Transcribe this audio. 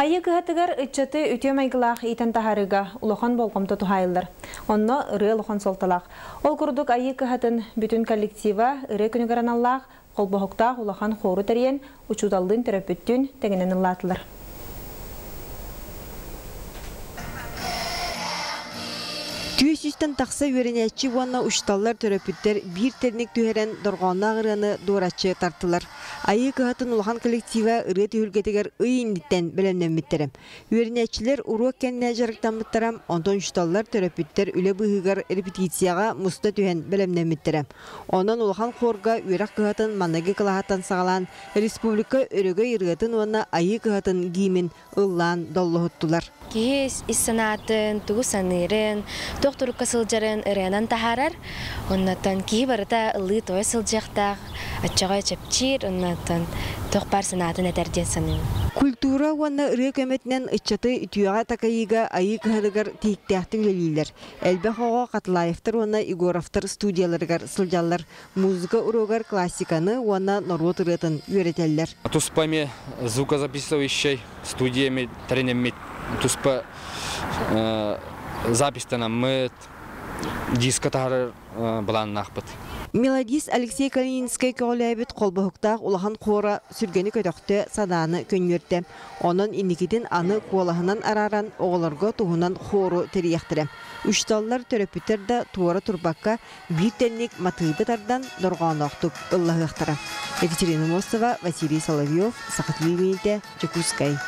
Айыы кыһатыгар ыччаты үтүө майгылаах иитэн таһаарыыга улахан болҕомто туһаайыллар. Онно ырыа улахан суолталаах. Ол курдук Айыы кыһатын бүтүн коллектива ырыа күнүгэр аналлаах холбоһуктаах улахан хуору тэрийэн, учууталлыын төрөппүттүүн тэҥинэн ыллаатылар. Түөс үстэн тахса үөрэнээччи уонна учууталлар төрөппүттэр биир тэрник түһэрэн дорҕоонноох ырыаны дуораччы тартылар. Айыы кыһатын улахан коллектива ырыа түһүлгэтигэр ый инниттэн бэлэмнэммиттэрэ. Үөрэнээччилэр уруок кэннэ дьарыктаммыттара, онтон учууталлар төрөппүттэр үлэ быыһыгар репетицияҕа муста түһэн бэлэмнэммиттэрэ. Онон улахан хуорга үөрэх кыһатын маҥнайгы кылааһыттан саҕалаан республика өрөгөй ырыатын уонна Айыы кыһатын гиимин ыллаан доллоһуттулар. Киһи ис санаатын, тугу саныырын, туох турукка сылдьарын ырыанан таһаарар. Оннуттан киһи барыта ыллыы-туойа сылдьыахтаах, оччоҕо чэпчиир, оннуттан туох баар санаатын этэр диэн саныыбын. Культура уонна ырыа көмөтүнэн ыччаты үтүөҕэ такайыыга Айыы кыһатыгар тиһиктээхтик үлэлииллэр. Элбэх оҕо Хатлаевтар уонна Егоровтар студияларыгар сылдьаллар, музыка уруогар классиканы уонна норуот ырыатын үөрэтэллэр. Туспа эмиэ звукозаписывающай студия эмиэ тэринэммит, туспа запистанаммыт, диска таһарар былааннаахпыт. Мелодист Алексей Калининскай көҕүлээбит холбоһуктаах улахан хуора сүргэни көтөхтө, санааны көнньүөртэ. Онон инникитин аны куолаһынан арааран оҕолорго туһунан хуору тэрийиэхтэрэ. Учууталлар, төрөппүттэр да туора турбакка биир тэнник матыыбы тардан дорҕооноохтук ыллаһыахтара. Екатерина Мостова, Василий Соловьев, Саха телевидениетэ, Дьокуускай.